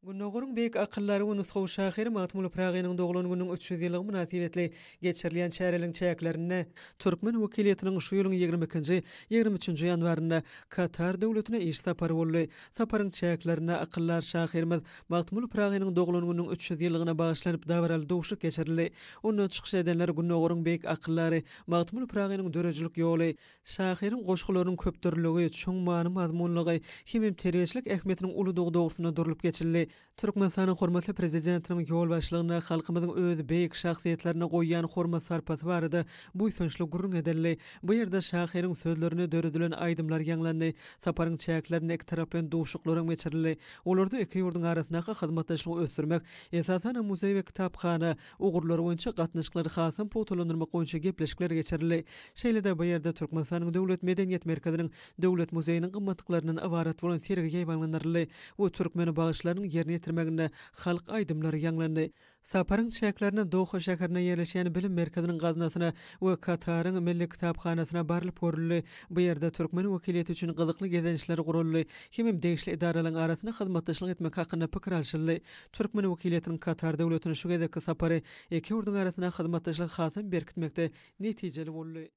Gündogaryň beýik akyldary we nusgawy şahyry Magtymguly Pyragynyň doglan gününiň 300 ýyllygy mynasybetli geçirilýän çäreleriň çäklerinde, türkmen wekiliýetiniň şu ýylyň ýigrimi ikinji, ýigrimi üçünji ýanwarynda Katar döwletine iş sapary boldy. Saparyň çäklerinde akyldar şahyrymyz Magtymguly Pyragynyň doglan gününiň 300 ýyllygyna bagyşlanyp dabaraly duşuşyk geçirildi. Onda çykyş edenler Gündogaryň beýik akyldary Magtymguly Pyragynyň döredijilik ýoly, Şahyryň goşgularynyň köpdürlüligi, çuň many-mazmunlygy hemem terbiýeçilik ähmiýetiniň uludygy dogrusynda durlup geçildi. Türkmenistanyň hormatly Prezidentiniň ýolbaşçylygynda halkymyzyň öz beýik şahsyýetlerine goýýan hormat-sarpasy barada buýsançly gürrüň edildi. Bu ýerde şahyryň sözlerine döredilen aýdymlar ýaňlandy. Saparyň çäklerinde ikitaraplaýyn duşuşyklaram geçirildi. Olarda iki ýurduň arasyndaky hyzmatdaşlygy ösdürmek, esasanam muzeý we kitaphana, ugurlary boýunça gatnaşyklary hasam pugtalandyrmak boýunça gepleşikler geçirildi. Şeýle-de bu ýerde Türkmenistanyň Döwlet medeniýet merkeziniň Döwlet muzeýiniň gymmatlyklaryndan ybarat bolan sergi ýaýbaňlandyryldy we türkmen bagşylarynyň ýerine ýetirmeginde halk aýdymlary ýaňlandy. Saparyň çäklerinde Doha şäherinde ýerleşýän Bilim merkeziniň gaznasyna we Kataryň Milli kitaphanasyna barlyp görüldi. Bu ýerde türkmen wekiliýeti üçin gyzykly gezelençler guraldy hemem degişli edaralaryň arasynda hyzmatdaşlyk etmek hakynda pikir alşyldy. Türkmen wekiliýetiniň Katar döwletine şu gezekki sapary iki ýurduň arasyndaky hyzmatdaşlygy hasam berkitmekde netijeli boldy.